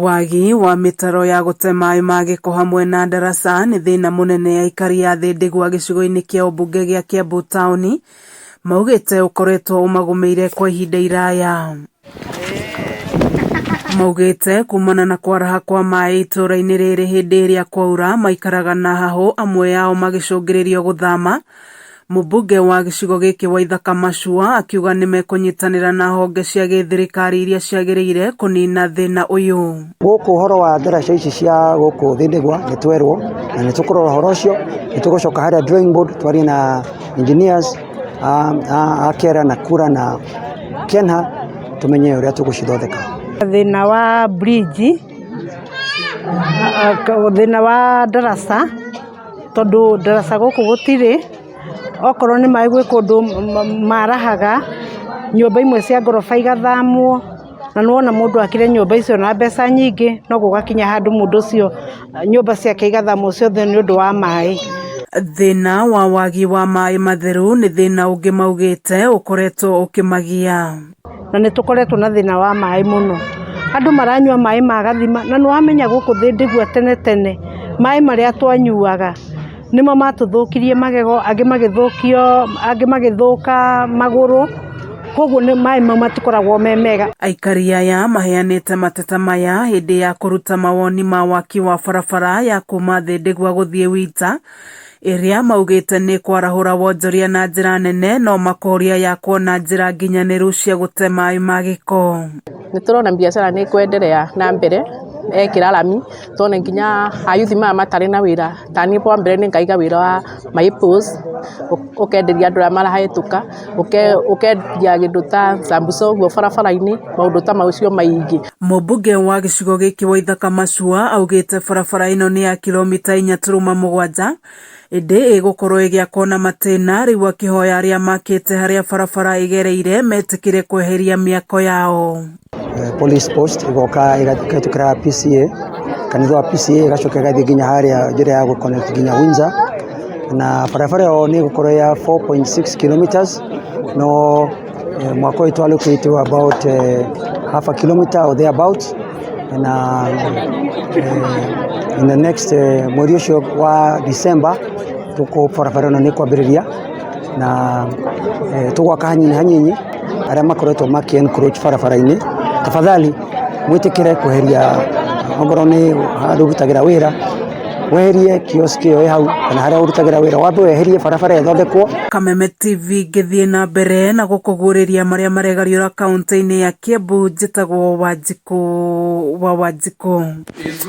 Wagi wa mĩtaro ya gũte maĩ ma gĩko hamwe na ndaraca nĩ thĩna mũnene aikari a Thĩndĩgwa gĩcigo-inĩ kĩa ũmbunge gĩa Kiambu taũni maugĩte ũkoretwo ũmagũmĩire kwa ihinda iraya. Maugĩte kumana na kwaraha kwa maĩ itũũra-inĩ rĩrĩ hĩndĩ ĩrĩa kwaura maikaraga na hahũ amwe ao magĩcũngĩrĩrio gũthama. Mũmbunge wa gĩcigo gĩkĩ Waithaka Macua akiuga nĩmekũnyitanĩra na honge cia gĩthirikari iria ciagĩrĩire kũnina thĩna ũyũ. Gũkũ ũhoro wa ndaraca ici cia gũkũ Thĩndĩgwa nĩ twerwo na nĩ tũkũrora ũhoro ũcio, nĩ tũgũcoka harĩa drawing board twarie na engineers a KERA na KURA na KENHA tũmenye ũrĩa tũgũcithondeka. Thĩna wa bridge, thĩna wa ndaraca, tondũ ndaraca gũkũ gũtirĩ, okorwo nĩ maĩ gwĩ kũndũ marahaga, nyũmba imwe cia ngoroba igathamwo, na nĩ wona mũndũ akire nyũmba icio na mbeca nyingĩ, no gũgakinya handũ mũndũ ũcio nyũmba ciake igathamwo ciothe nĩ ũndũ wa maĩ. Thĩna wa wagi wa maĩ matheru nĩ thĩna ũngĩ maugĩte ũkoretwo ũkĩmagia. Na nĩ tũkoretwo na thĩna wa maĩ mũno, andũ maranyua maĩ ma gathima, na nĩ wamenya gũkũ Thĩndĩgua tene tene, maĩ marĩa twanyuaga nĩmo matũthũkirie magego, angĩ magĩthũkio, angĩ magĩthũka magũrũ, koguo maĩ mau matikoragwo me mega. Aikari aya maheanĩte mateta maya hĩndĩ ya kũruta mawoni ma waki wa barabara ya kuma Thĩndĩgua gũthiĩ Wita ĩrĩa maugĩte nĩ kwarahũra wonjoria na njĩra nene no makoria yakwo na njĩra nginyanĩru cia gũte maĩ ma gĩko. Nĩ tũrona biacara nĩ kwenderea na mbere ekĩra rami tone nginya ayuthi maya matarĩ na wĩra ta niĩ wa mbere nĩ ngaiga wĩra wa my post ũkenderia andũ arĩa marahĩtũka ũkendia kĩndũ ta sambusa ũguo barabara-inĩ maũndũ ta macio maingĩ. Mũmbunge wa gĩcigo gĩkĩ Waithaka Macua augĩte barabara ĩno nĩ ya kilomita 4.7 ĩndĩ ĩgũkorwo ĩgĩakwo na matĩna rĩu akĩhoya arĩa makĩte harĩa barabara ĩgereire metĩkĩre kweheria mĩako yao. Police post igoka ĩgatukĩra PCA, kanitha wa PCA, ĩgacoka ĩgathiĩ nginya harĩa njĩra ya gũ connect nginya Windsor, na barabara ĩyo nĩ ĩgũkorwo ya 4.6 kilometers, no mwaka ũyũ twalocate about half a kilometer or thereabout, na in the next mweri ũcio wa December tũkũ barabara ĩno nĩ kwambĩrĩria na tũgwaka hanini hanini. Arĩa makoretwo makĩ encroach barabara-inĩ, tafadhali mwĩtĩkĩre kweheria, ongorwo nĩ handũ ũrutagĩra wĩra, weherie kiosk ĩyo ĩ hau kana harĩa ũrutagĩra wĩra, wambe weherie barabara ĩthondekwo. Kameme TV ngĩthiĩ na mbere na gũkũguũrĩria marĩa maregariũra kaunti-inĩ ya Kiambu. Njĩtagwo Wanjikũ wa Wanjikũ.